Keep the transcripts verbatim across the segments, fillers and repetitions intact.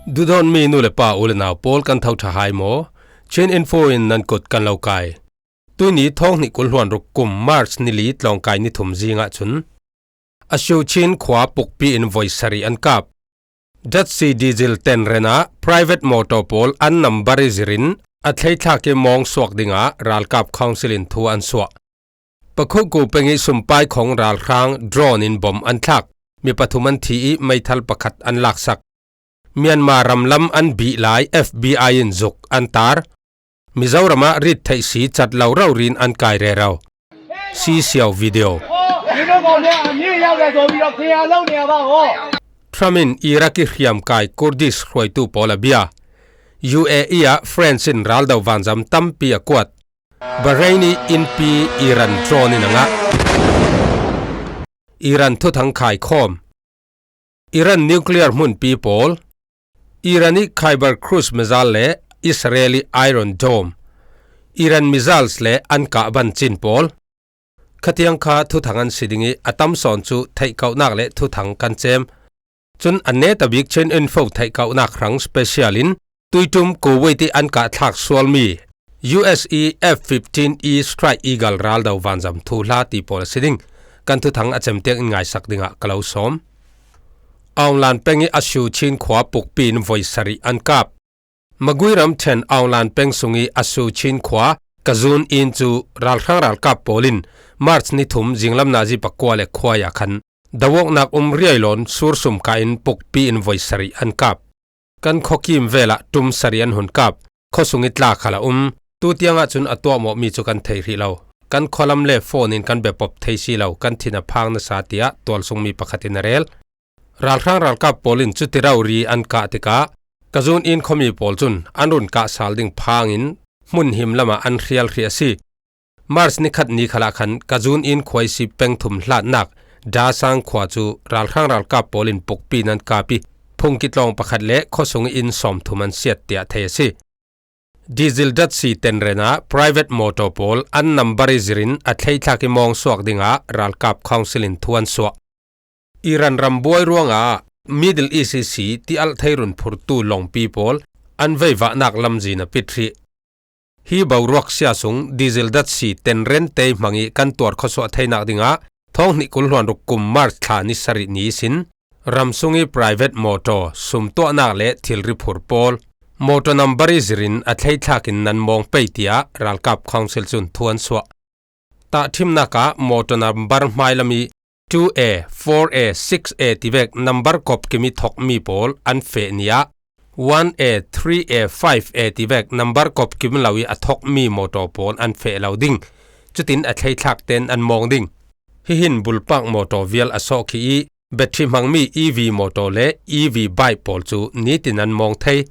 Duhdawtmi nu le pa, u le nau pawl, kan tho ṭha hai maw? Chin Info in nan kut kan lo kai. Tuini thawng hnih kul hluan ruk kum March ni li tlawngkai ni thum zingah cun a Shu Chin khua pukpi in voi sarih an kap. Datsi diesel ten renah private motor pawl an nambar i zirin a thleithlak i mawng suak dingah ralkap council in thu an suah. Pakhuku peng i sumpai khawng ralhrang drone in bom an thlak, mi pathum an thi i meithal pakhat an laksak. Myanmar ramlam an bih lai F B I in zuk an tar. Mizoramah rit theih si cat lo raurin an kai rero. Sisiau video. Trump in Iraq i hriamkai Kurdish hruaitu pawl a bia. U A E ah France in raldo vanzam tampi a kuat. Bahrain i innpi Iran drone in a ngah. Iran thuthang khaikhawm. Iran nuclear hmunpi pawl. Iran i Khyber cruise missile le Israel i Iron Dome. Iran missiles le an kah ban cin pawl. Khatiang kha thuthang an si ding i a tam sawn cu theihkauhnak le thuthang kan cem. Cun a neta bik Chin Info theihkauhnak hrang special in tuiṭum Kuwait i an kah thlak sualmi U S i F fifteen i Strike Eagle raldo vanzam thuhla ti pawl a si ding. Kan thuthang a cem tiang in ngaisak dingah ka lo sawm. Aung Lan peng i a Shu Chin khua pukpi in voi sarih an kap. Magui ramṭhen Aung Lan peng sung i a Shu Chin khua Kazun in cu ralhrang ralkap pawl in March ni thum zinglam nazi pakua le khuai ah khan dawawknak um riai lawn sursum kah in pukpi in voi sarih an kap. Kan khuakim vel ah ṭum sarih an hun kap. Khuasung i tla khal a um. Tutiang ah cun a tuahmawhmi cu kan thei hrih lo. Kan khualam le phone in kan bepop thei si lo, kan thin a phang nasa, tiah tualsungmi pakhat in a rel. Ralhrang ralkap pawl in cuti rori an kah tikah Kazun in khuami pawl cun an run kah sal ding phang in hmun him lamah an hrial hrih a si. March ni khat ni khalah khan Kazun in khuaisi peng thum hlatnak Dasang khua cu ralhrang ralkap pawl in pukpi in an kap i, phungki tlawng pakhat le khuasung inn sawmthum an siat, tiah thei a si. Diesel datsi tenrenah private motor pawl an nambar i zirin a thleithlak i mawng suak dingah ralkap council in thu an suah. Iran rambuai ruangah Middle East i si tialh thei run phurtu lawngpi pawl an veivahnak lamzin a pit hrih. Hi boruak sia sung diesel datsi tenren te hmang i kan tuar khuasuah theinak dingah thawng hnih kul hluan ruk kum March thla ni sarih ni ihsin ram sung i private motor sumtuahnak le thilri phur pawl motor nambar i zirin a thleithlak in nan mawng pei, tiah ralkap council cun thu an suah. Tahṭhimnak ah motor nambar hmailam i two A, four A, six A tivek nambar kawpkim i thokmi pawl an feh ni ah, one A, three A, five A tivek nambar kawpkim lo i a thokmi motor pawl an feh lo ding. Cutin a thleithlak ten an mawng ding. Hihin bulpak motor vial a sawh khi i, battery hmangmi E V motor le E V bike pawl cu nitin an mawng thei.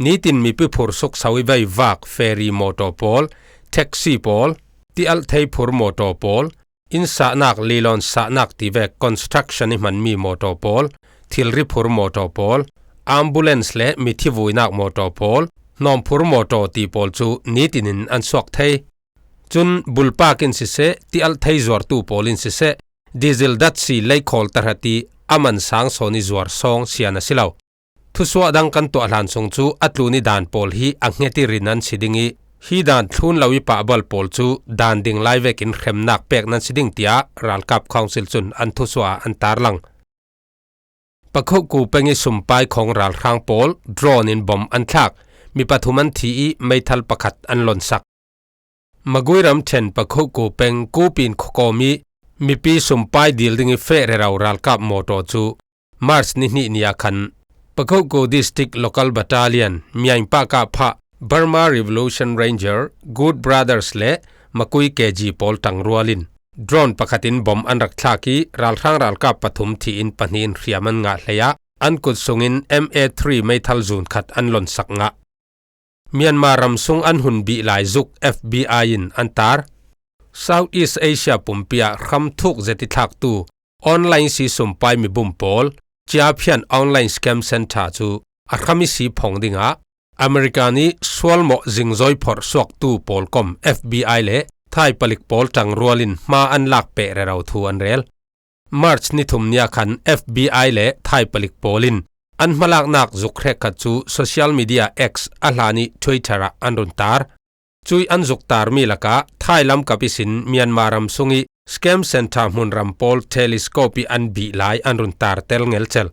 Nitin mipi phur sukso i veivak ferry motor pawl, taxi pawl, tialh thei phur motor pawl, innsahnak, lilawn sahnak tivek construction i hmanmi motor pawl, thilri phur motor pawl, ambulance le mithi vuinak motor pawl, hnawmphur motor ti pawl cu nitin in an suak thei. Cun bulpak in siseh, tialh thei zuartu pawl in siseh, diesel datsi leikhawl tahrat i a man sang sawn i zuar sawng sian a si lo. Thusuah dang kan tuah hlan sung cu a tlun i dan pawl hi a hnget i rin an si ding i, hi dan thlun lo i pahbal pawl cu dan ding lai vekin hremnak pek nan si ding, tiah ralkap council cun an thusuah ah an tarlang. Pakhoku peng i sumpai khawng ralhrang pawl drone in bom an thlak, mi pathum an thi i meithal pakhat an lonsak. Magui ramṭhen Pakhoku peng Kupin khuakawm i mipi sumpai dil ding i feh rero ralkap motor cu March ni hnih ni ah khan Pakhoku District Local Battalion, Myaing Pakapha, Burma Revolution Ranger, Good Brothers le Makui K G pawl ṭangrual in drone pakhat in bom an rak thlak i ralhrang ralkap pathum thi in pahnih in hriam an ngah hlei ah an kut sungin M A three meithal zun khat an lonsak ngah. Myanmar ram sung an hun bih lai zuk F B I in an tar. South East Asia pumpi ah hram thuk zet i thlaktu online si sumpai mibum pawl, Ciaphian Online Scam Center cu a hram i si phong dingah American i sualmawh zingzoi phorh suaktu pawl kom F B I le Thai palik pawl ṭangrual in hma an lak peh rero thu an rel. March ni thum ni ah khan F B I le Thai palik pawl in An hmalaknak zuk hrek khat cu social media X, a hlan ih Twitter ah an run tar. Cui an zuk tarmi lakah Thai lam kap ihsin Myanmar ram sungih scam center hmunram pawl telescope ih an bih lai an run tar tel ngelcel.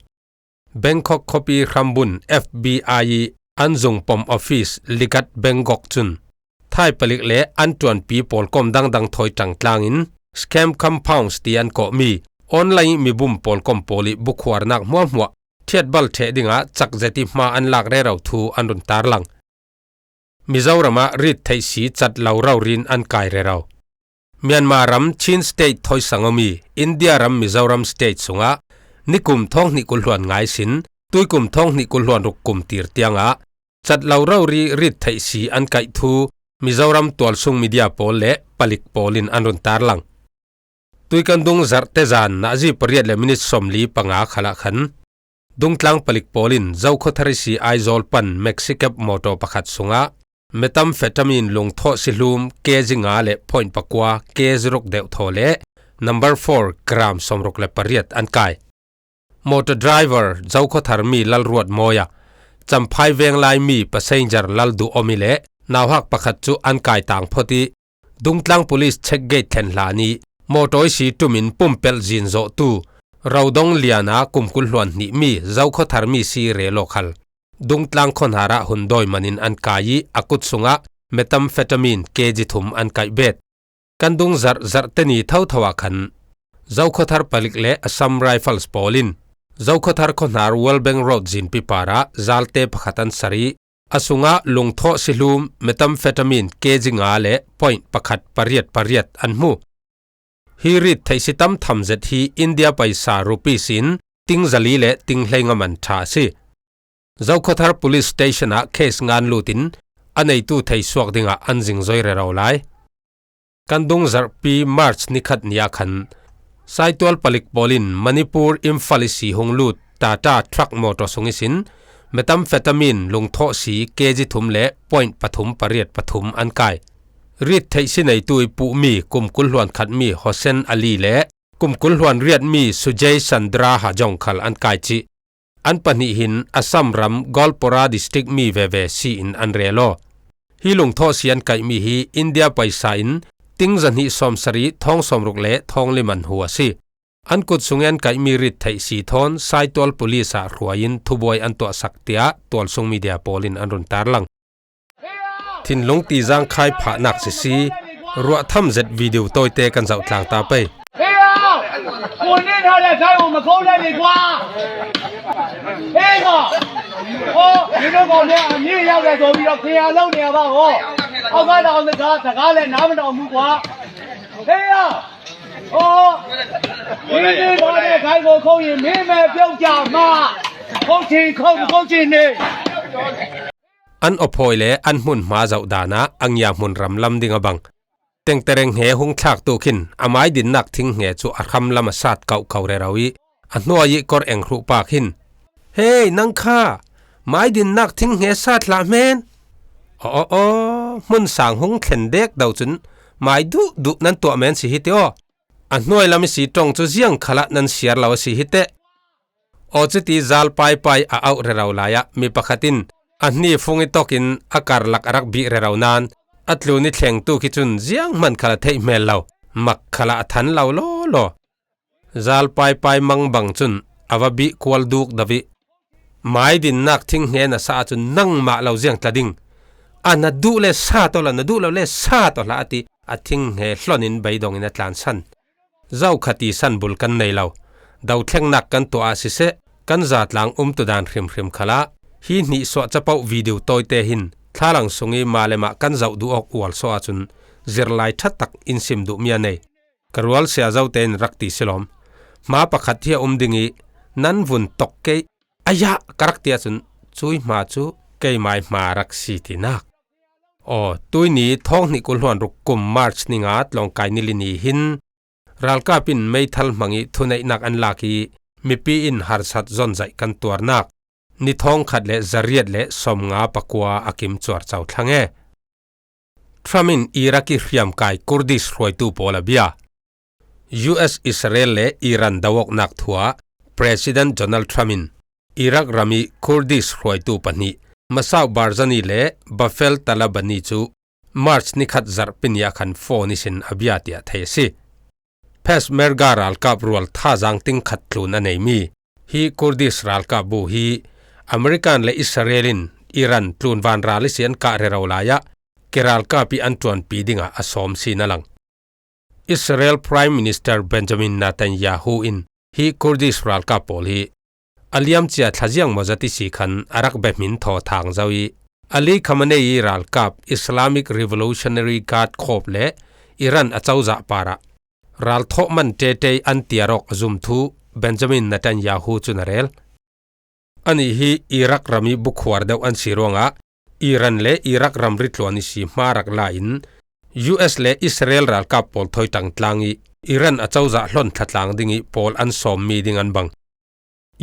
Bangkok khuapi hrambun F B I ih an zung pom office Ligat Bangkok cun Thai palik le an ṭuanpi pawlkom dangdang thawi ṭangtlangin scam compounds ti an kawhmi online ih mibum pawlkom pawl ih bukhuarnak hmuahhmuah ṭhiatbal ṭheh dingah cak zet ih hma an lak rero thu an run tarlang. Mizoram ah rit theih si cat lo rori in an kai rero. Myanmar ram Chin State thawisang awmi India ram Mizoram State sungah nikum thawng hnih kul hluan nga ihsin tuikum thawng hnih kul hluan ruk kum tir tiangah cat lo rori rit theih si an kaih thu Mizoram tualsung media pawl le palik pawl in an run tarlang. Tuikandung zarhte zan nazi pariat le minit sawmli panga khalah khan dungtlang palik pawl in Zokhawthar ihsi Aizawl pan Maxi Cab motor pakhat sungah methamphetamine lungthawh sihlum K G nga le point pakua, K G ruk deuhthaw le number four gram sawmruk le pariat an kai. Motor driver Zokhawthar mi Lalruat Mawi a, Champhai veng lai mi passenger Lalduh Awmi le nauhak pakhat cu an kai tang phot ih, Dungtlang Police check gate thlen hlan ih motor ihsi ṭum in pumpelh zinzawhtu Rodong Liana kum kul hluan hnih mi Zokhawthar mi si rel aw khal Dungtlang khuahnar ah hun dawi man in an kai ih a kut sungah methamphetamine K G thum an kaih bet. Kan dung zarh zarhte ni thotho ah khan Zokhawthar palik le Assam Rifles pawl in Zokhawthar khuahnar World Bank Road zinpi parah zalte pakhat an sar ih a sungah lungthawh sihlum methamphetamine K G nga le point pakhat pariat pariat an hmu. Hi rit theih si tam tham zet hi India paisa rupees in ting zali le ting hleinga man ṭha a si. Zokhawthar Police Station ah case ngan lut in a neitu thei suak dingah an zingzoi rero lai. Kan dung zarhpi March ni khat ni ah khan Saitual palik pawl in Manipur Imphal ihsi hung lut Tata truck motor sung ihsin methamphetamine lungthawh si K G thum le point pathum pariat pathum an kai. Rit theih si neitu ih puhmi kum kul hluan khat mi Hossein Ali le kum kul hluan riat mi Sujay Chandra Hajong khal an kai cih. An pahnih hin Assam ram Goalpara district mi veve si in an rel aw. Hi lungthawh si an kaihmi hi India paisa in ting zahnih sawmsarih thawng sawmruk le thawng lim an hu a si. An kut sung ih an kaihmi rit theih si thawn Saitual Police ah hruai in thubuai an tuahsak tiah tualsung media pawl in an run tarlang. Thinlung tizang khai phahnak sisi ruah tham zet video tawite kan zoh tlang ta pei. 哎呀，我那条的开我们口袋里瓜。哎呀，哦，你们搞的，你也要在左边要看下漏的吧？哦，我看到那个，这个来，拿不到木瓜。哎呀，哦，你们搞的开口口音，明白表讲嘛？口气，口不口气呢？ An awphawi le an hmunhma zoh dan ah a ngia hmunram lam ding a bang. Tengtereng he hung thlaktu khin a maidinnak thing he cu a hram lam a sat kauhkauh rero ih a hnuai ih kor eng hruh pak hin, "Hei, nang kha maidinnak thing he sat hlah men. Aw, aw, aw, hmun sang hung thlen dek do cun mai duh duh nan tuah men si hi ti aw. A hnuai lam ihsi ṭong cu ziang khalah nan siar lo a si hi teh." Aw cuti zal paipai a auh rero lai ah mi pakhat in a hni fung ih tawk in a karlak a rak bih rero nain a tlun ih thlengtu khi cun zianghman khal a theih hmel lo, mak khalah a than lo lawlaw. Zal paipai mangbang cun a va bih kual duk do ih, "Maidinnak thing he na sa ahcun nangmah lo ziang tla ding. A na duh le sa taw la, na duh lo le sa taw hlah," a ti. A thing he hlon in beidong in a tlansan. Zokhati san bul kan nei lo. Dothlengnak kan tuah ah siseh, kan zatlang umtudan hrimhrim khalah hi hnihsuah capoh video tawite hin thlalang sung ih mah le mah kan zoh duh awk ualsawh ahcun zirlai ṭha tak in sim duhmi a nei. Ka rualsia zote in rak ti si lawm. Hma pakhat hi a um ding ih nan vun tok kei, a yah ka rak ti ahcun cui hma cu keimai hma rak si tinak. Aw, tuini thawng hnih kul hluan ruk kum March ni nga tlawngkai ni li ni hin ralkap in meithal hmang ih thuneihnak an lak ih mipi in harsat zonzaih kan tuarnak ni thawngkhat le zariat le sawmnga pakua a kim cuarco thlang e. Trump in Iraq ih hriamkai Kurdish hruaitu pawl a bia. U S, Israel le Iran do awknak thu ah President Donald Trump in Iraq ram ih Kurdish hruaitu pahnih Masoud Barzani le Bafel Talabani cu March ni khat zarhpi ni ah khan four ni sin a bia tiah thei a si. Peshmerga ralkap rual thazaang ting khat tlun a neimi hi Kurdish ralkap bu hi American le Israel in Iran tlunvan ral ihsi an kah rero lai ah keralkap ih an ṭuanpi dingah a sawm si na lang. Israel Prime Minister Benjamin Netanyahu in hi Kurdish ralkap pawl hi a liamcia thla ziang maw zat ihsi khan a rak bia hmin thaw thang zo ih, Ali Khamenei ih ralkap Islamic Revolutionary Guard Corps le Iran acozah parah ralthawh man ṭeṭei an tiar awk a zum thu Benjamin Netanyahu cun a rel. Anih hi Iraq ram ih bukhuar deuh an si ruangah Iran le Iraq ram ritluan ihsi hma rak la in U S le Israel ralkap pawl thawi ṭangtlang ih Iran acozah hlon thlatlang ding ih pawl an sawmmi ding an bang.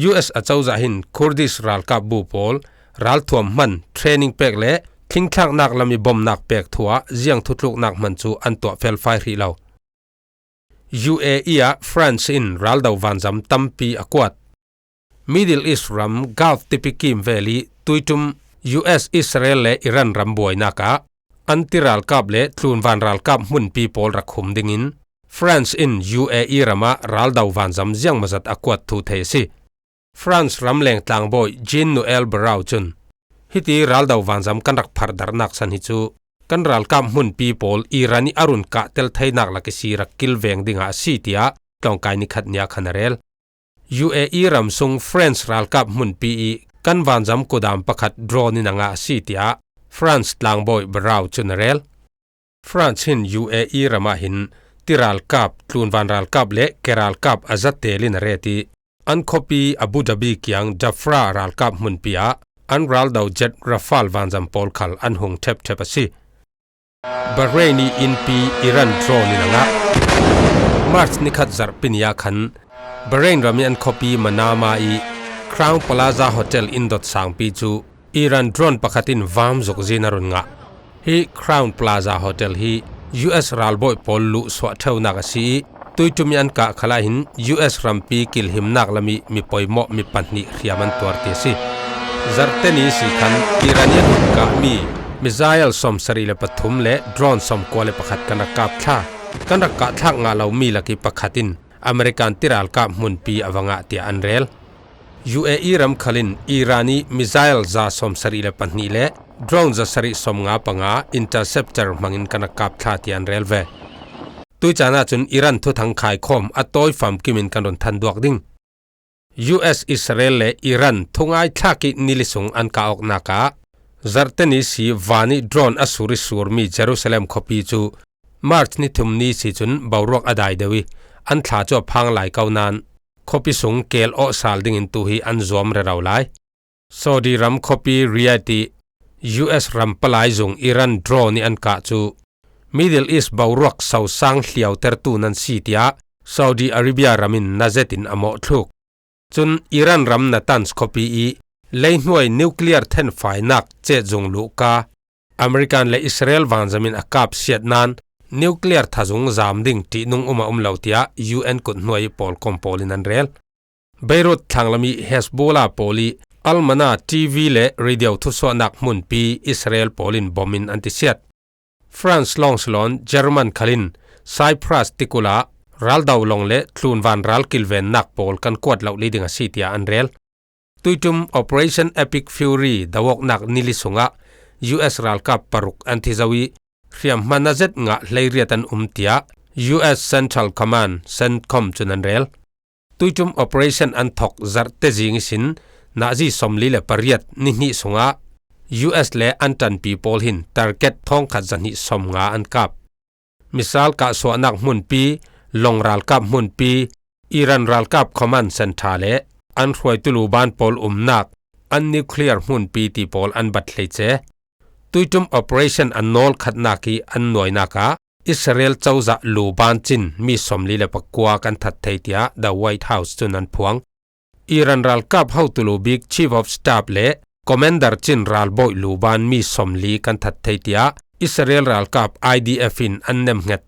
U S acozah hin Kurdish ralkap bu pawl ralthuam hman training pek le thlingthlaknak lam ih bomnak pek thu ah ziang thutluknak hman cu an tuah felfai hrih lo. U A E ah France in raldo vanzam tampi a kuat. Middle East ram Gulf tipi kim vel ih tuiṭum U S, Israel le Iran ram buainak ah anti ralkap le tlunvan ralkap hmunpi pawl rak khum dingin France in U A E ram ah raldo vanzam ziangmawzat a kuat thu thei a si. France ram leng tlangbawi Jean-Noël Barrot cun, hiti raldo vanzam kan rak pharhdarhnak san hi cu kan ralkap hmunpi pawl Iran ih a run kahtel theinak lak ihsi rak kilveng dingah a si, tiah tlawngkai ni khat ni ah khan a rel. U A E ram sung France ralkap hmunpi ih kan vanzam kudam pakhat drone in a ngah a si, tiah France tlangbawi Barrot cun a rel. France hin U A E ram ah hin tiralkap, tlunvan ralkap le keralkap a zatel in a ret ih, an khuapi Abu Dhabi kiang Jafra ralkap hmunpi ah an raldo jet Rafale vanzam pawl khal an hung ṭhepṭhep a si. Bahrain ih innpi Iran drone in a ngah. March ni khat zarhpi ni ah khan Bahrain ram ih an khuapi Manama ih Crown Plaza Hotel inn dot sangpi cu Iran drone pakhat in vam zuk zin a run ngah. Hi Crown Plaza Hotel hi U S ralbawi pawl luhsuah ṭheunak a si ih, tuiṭum ih an kah khalah hin U S rampi kilhimnak lam ih mi poimawh mi pahnih hriam an tuar ti a si. Zarhte ni ihsi khan Iran ih an hun kahmi missile sawmsarih le pathum le drone sawmkua le pakhat kan rak kap thla. Kan rak kahthlak ngah lomi lak ih pakhat in American tiralkap hmunpi a va ngah, tiah an rel. U A E ram khal in Iran ih missile za sawmsarih le pahnih le drone za sarih sawmnga panga interceptor hmangin kan rak kap thla, tiah an rel ve. Tuicaan ahcun Iran thuthang khaikhawm a tawi famkim in kan run than duak ding. U S, Israel le Iran thungai thlak ih nili sung an kah awknak ah zarhte ni ihsi van ih drone a sur ih surmi Jerusalem khuapi cu March ni thum ni ihsi cun boruak a dai deuh ih an thla cu a phang lai ko nain khuapi sung keel awh sal dingin tu hi an zuam rero lai. Saudi ram khuapi Riyadh ih U S ram palai zung Iran drone ih an kah cu Middle East boruak sosang hliautertu nan si, tiah Saudi Arabia ram in na zet in a mawhthluk. Cun Iran ram Natanz khuapi ih leihnuai nuclear thenfainak cetzung luhka American le Israel vanzam in a kap siat nain nuclear thazung zam ding ṭihnung um a um lo, tiah U N kut hnuai ih pawlkom pawl in an rel. Beirut thlanglam ih Hezbollah pawl ih Al-Mana T V le radio thusuahnak hmunpi Israel pawl in bom in an tisiat. France lawng si loin German khal in Cyprus tikul ah raldo lawng le tlunvan ral kilvennak pawl kan kuat loh li ding a si, tiah an rel. Tuiṭum Operation Epic Fury doawknak nili sungah U S ralkap paruk an thi zo ih hriamhma na zet ngah hleiriat an um, tiah U S Central Command, CENTCOM cun an rel. Tuiṭum operation an thok zarhte zing ihsin Nazi sawmli le pariat ni hnih sungah U S le an ṭanpi pawl hin target thawngkhat zahnih sawmnga an kap. Missile kahsuahnak hmunpi, lawng ralkap hmunpi, Iran ralkap command centre le an hruaitu luban pawl umnak an nuclear hmunpi ti pawl an bat hleice. Tuiṭum operation an nawl khatnak ih an nuainak ah Israel cozah luban cin mi sawmli le pakua kan that thei, tiah The White House cun an phuang. Iran ralkap hotu lu bik Chief of Staff le Commander cin ralbawi luban mi sawmli kan that thei, tiah Israel ralkap I D F in an nemhnget.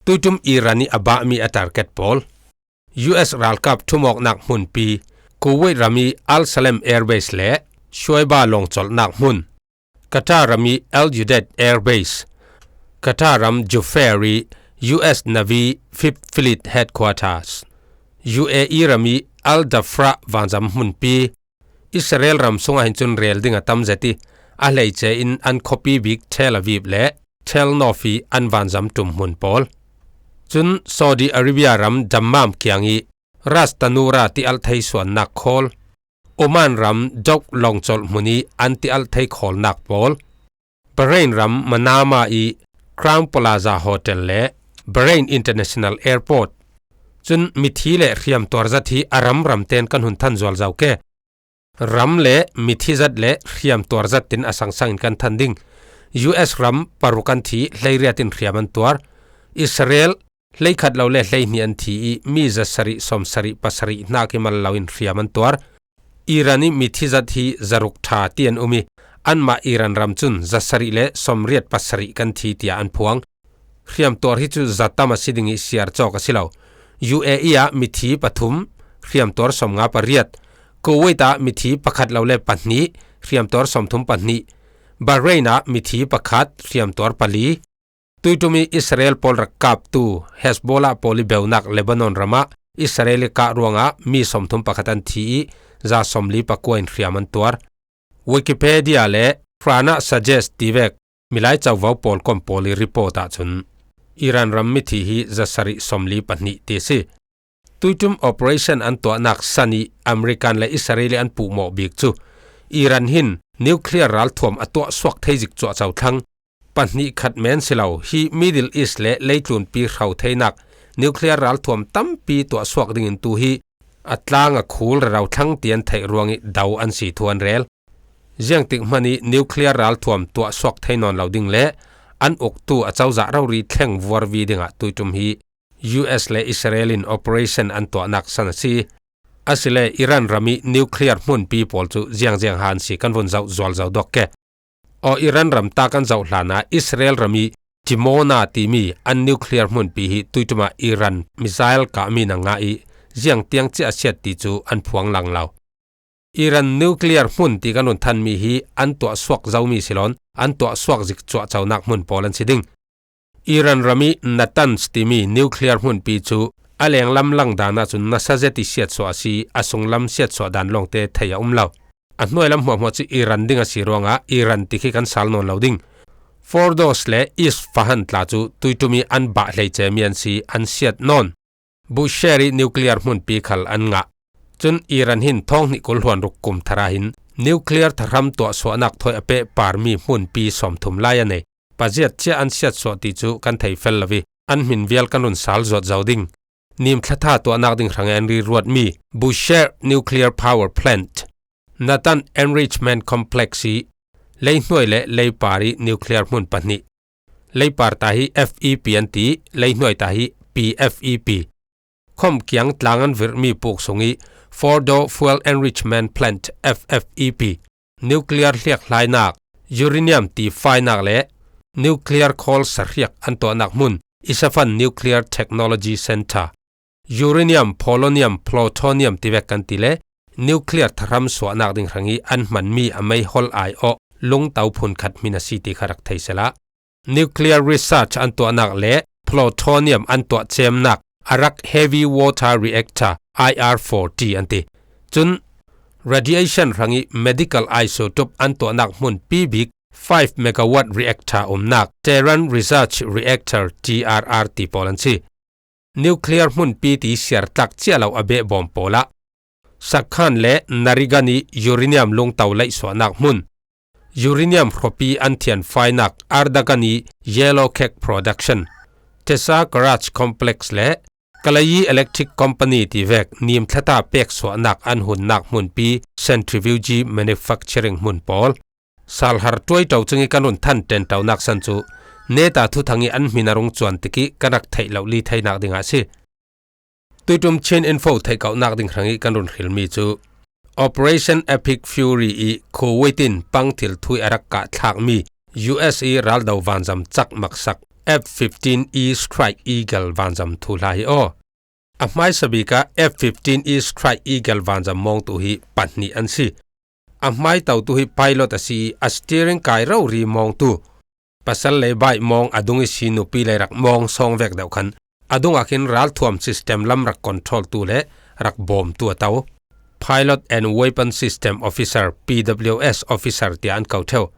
Tuiṭum Iran ih a bahmi a target pawl, U S ralkap ṭhumawknak hmunpi, Kuwait ram i Al Salem Air Base le Shuaiba lawngcawlhnak hmun, Qatar ram i Al Udeid Air Base, Qatar ram Jubail i U S Navy Fifth Fleet Headquarters, U A E ram i Al Dhafra vanzam hmunpi, Israel ram sungah hin cun rel ding a tam zet i, a hleice in an khuapi bik Tel Aviv le Tel Nof i an vanzam ṭum hmun pawl. Cun Saudi Arabia ram Dammam kiang i Ras Tanura tialh thei suannak khawl, Oman ram Dock lawngcawlh hmun i an tialh thei khawlnak pawl, Bahrain ram Manama i Crown Plaza Hotel le Bahrain International Airport. Cun mithi le hriamtuar zat hi a ram ram ten kan hun than zualzo ke. Ram le mithi zat le hriamtuar zat tin a sangsang in kan than ding. U S ram paruk an thi, hleiriat in hriam an tuar. Israel hleikhat lo le hleihnih an thi i mi zasarih sawmsarih pasarih hnak i mal lo in hriam an tuar. Iran i mithi zat hi zaruk ṭha ti an um i, anmah Iran ram cun zasarih le sawmriat pasarih kan thi tiah an phuang. Hriamtuar hi cu zatam a si ding i siar cawk a si lo. U A E ah mithi pathum, hriamtuar sawmnga pariat, Kuwait ah mithi pakhat lo le pahnih, hriamtuar sawmthum pahnih, Bahrain ah mithi pakhat, hriamtuar pali, tuiṭum i Israel pawl rak kaptu Hezbollah pawl i beunak Lebanon ram ah Israel i kah ruangah mi sawmthum pakhat an thi i za sawmli pakua in hriam an tuar. Wikipedia le Hrana Suggest tivek milai covo pawl kom pawl i report ahcun Iran ram mithi hi zasarih sawmli pahnih ti a si. Tuiṭum operation an tuahnak san i American le Israel i an puhmawh bik cu Iran hin nuclear ralthuam a tuahsuak thei zik cuahco thlang. Pahnih khat men si lo, hi Middle East le leitlunpi hro theinak nuclear ralthuam tampi tuahsuak dingin tu hi a tlang a khul rero thlang ti an theih ruang i do an si thu an rel. Ziangtik hmanh i nuclear ralthuam tuahsuak thei nawn lo ding le an uktu a cozah rori thleng vuarvi dingah tuiṭum hi U S le Israel in operation an tuahnak san a si. Asile Iran ram i nuclear hmunpi pawl cu ziangziang ha an si kan vun zoh zualzo dawk ke. Aw, Iran ram ta kan zoh hlan ah Israel ram i Dimona timi an nuclear hmunpi hi tuiṭum ah Iran missile kahmi na ngah i ziangtiang cia a siat ti cu an phuang lang lo. Iran nuclear hmun ti kan run thanmi hi an tuahsuak zomi si loin an tuahsuak zik cuahconak hmun pawl an si ding. Iran ram i Natanz timi nuclear hmunpi cu a lenglam lang dan ahcun nasa zet i siatsuah a si, a sunglam siatsuah dan lawngte thei a um lo. A hnuailam hmuahhmuah cu Iran ding a si ruangah Iran ti khi kan sal nawn lo ding. Fordoz le Isfahan tla cu tuiṭum i an bah hleicemi an si, an siat nawn. Bushehr i nuclear hmunpi khal an ngah. Cun Iran hin thawng hnih kul hluan ruk kum thar ah hin nuclear thahram tuahsuahnak thawi a pehparmi hmunpi sawmthum lai a nei. Paziat cia an siatsuah ti cu kan thei fel lo i an hmin vial kan run sal zuat zo ding. Nim thlatha tuahnak ding hrang i an ri ruatmi Bushehr Nuclear Power Plant, Natanz Enrichment Complex i leihnuai le leipar i nuclear hmun pahnih. Leipar ta hi F E P an ti, leihnuai ta hi P F E P. Khomh kiang tlang an virhmi puk sung i Fordow Fuel Enrichment Plant, F F E P, nuclear hliakhlainak, uranium tifainak le nuclear coal sahriak an tuahnak hmun, Isfahan Nuclear Technology Center, uranium, polonium, plutonium tivek kan ti le nuclear thahram suahnak ding hrang i an hmanmi a meiholh aiawh lungto phunkhat hmin a si ti kha rak thei sehla. Nuclear research an tuahnak le plutonium an tuah cemnak a rak heavy water reactor, I R four T an ti. Cun radiation hrang i medical isotope an tuahnak hmunpi bik five megawatt reactor umnak Tehran Research Reactor, T R R T pawl an si. Nuclear hmunpi ti siar tlak cia lo a behbawm pawl ah Sakhan le Narigan i uranium lungto laihsuahnak hmun, uranium hruapi an thianfainak Ardagan i yellow cake production, Tesa Garage Complex le Kalayi Electric Company tivek nim thlata peksuahnak an hunnak hmunpi centrifuge manufacturing hmun pawl. Salhar ṭuaito cungih kan run than ṭenṭonak san cu neta thuthang i an hmin a rung cuan tikih kan rak theih loh li theinak dingah a si. Tuiṭum Chin Info theihkauhnak ding hrangih kan run hrilmi cu Operation Epic Fury i Kuwait in pangthil thui a rak kah thlakmi U S i raldo vanzam cak maksak F fifteen E Strike Eagle vanzam thuhla hi aw. A hmaisa bika F fifteen E Strike Eagle vanzam mawngtu hi pahnih an si. A hmai totu hi pilot a si i a steering kai rori mawngtu, pasal lei baih mawng a dung i si nupi lei rak mawng sawng vek deuh khan a dungah khin ralthuam system lam rak control tu le rak bawmtu a to. Pilot and Weapon System Officer, P W S Officer tia an ko theu.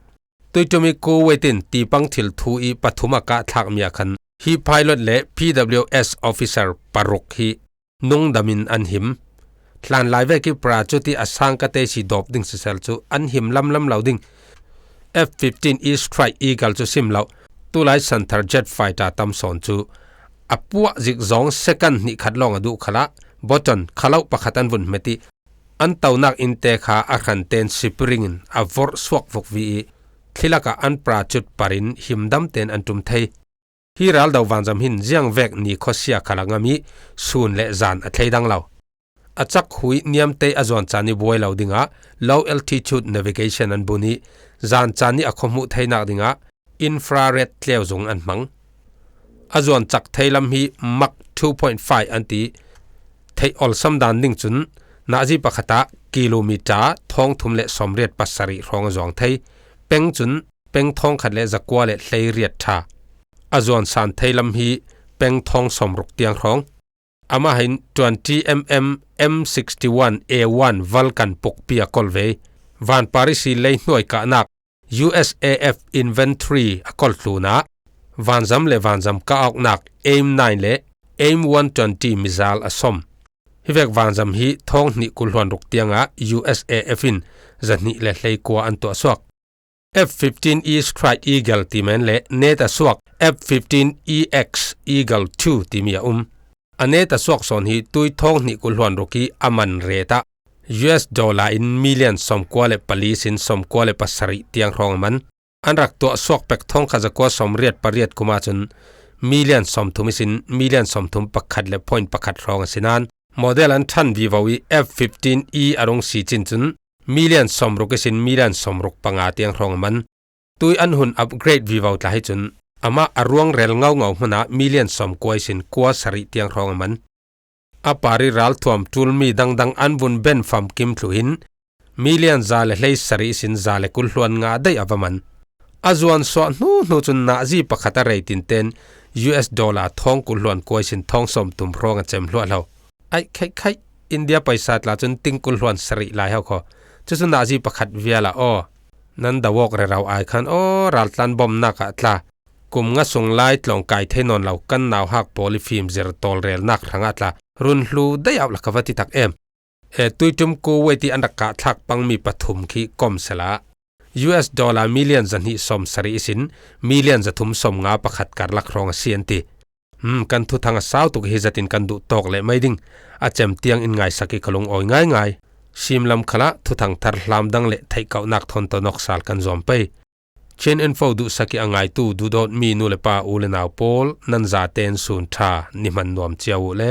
Tuiṭum i Kuwait in tipang thil thu i pathum a kah thlak mi a khan hi pilot le P W S Officer paruk hi nungdamin an him. Hlan lai vek i parachute i a sang ka te si dawp ding sisel cu an him lamlam lo ding. F fifteen E Strike Eagle cu sim lo. Tulai Santhar jet fighter tam sawn cu a puah zik zawng second hnih khat lawng a duh khalah button khalo pakhat an vun hmet i an tonak innte kha a hran ten sipiring in a vorh suak vukvi i thli lakah an parachute parin himdam ten an ṭum thei. Hi raldo vanzam hin ziang vek ni khuasia khal a ngam i sun le zan a thleidang lo. A cak hui niamtei a zuan caan i buai lo dingah low altitude navigation an bun i zan caan i a khuahmuh theinak dingah infrared tleuzung an hmang. A zuan cak thei lam hi Mach two point five an ti. Theih olsam dan ding cun nazi pakhat ah kilometer thawng thum le sawmriat pasarih hrawng a zuang thei. Peng cun peng thawng khat le zakua le hleiriat ṭha. A zuan san thei lam hi peng thawng sawmruk tiang hrawng. Amah hin twenty mm M sixty-one A one Vulcan pukpi a kol ve. Vanparisi leihnuai kahnak U S A F inventory a kol tlunah vanzam le vanzam kah awknak aim nine le aim one twenty missile a sawm. Hivek vanzam hi thawng hnih kul hluan ruk tiangah U S A F in zahnih le hleikua an tuahsuak. F fifteen E Strike Eagle ti men le neta suak F fifteen E X Eagle two timi a um. A neta suak sawn hi tui thawng hnih kul hluan ruk i a man rate ah U S dollar in million sawmkua le pali sin sawmkua le pasarih tiang hrawng a man. An rak tuah suak pek thawng khat zakua sawmriat pariat kum ahcun million sawmthum i sin million sawmthum pakhat le point pakhat hrawng a si nain model an ṭhan vivo i F fifteen E a rung si cin cun million sawmruk i sin million sawmruk panga tiang hrawng a man. Tui an hun upgrade vivo tla hi cun amah a ruang rel ngaungau hmunah million sawmkua i sin kua sarih tiang hrawng a man. A par i ralthuam ṭulmi dangdang an vun ben famkim thluh hin million za le hlei sarih i sin za le kul hluan nga daih a va man. A zuan suah hnuhnu cun nazi pakhat a rate in ten U S dollar thawng kul hluan kua i sin thawng sawmthum hrawng a cem hluahlo. Aih khaihkhaih, India paisa tla cun ting kul hluan sarih lai ho kho. Cucu nazi pakhat vial ah aw. Nan do awk rero ai khan aw raltlan bawmnak ah tla. Kum nga sung lai tlawng kai thei nawn lo kan nauhak pawl i fimzir tawlrelnak hrangah tla run hlu daih auh la ka va ti tak em. E, tuiṭum Kuwait i an rak kah thlak pangmi pathum khi kom sela U S dollar million zahnih sawm sarih i sin million zathum sawm nga pakhat karlak hrawng a si an ti. Hmm, kan thuthang a sau tuk hi zatin kan duh tawk leh mai ding. A cem tiang in ngaisak i ka lung awi ngaingai. Simlam khalah thuthang thar hlam dang le theihkauhnak thawn to nawk sal kan zuam pei. Chin Info duhsak i a ngaitu duhdawtmi nu le pa u le nau pawl nan zaten sun ṭha ni hman nuam cio uh le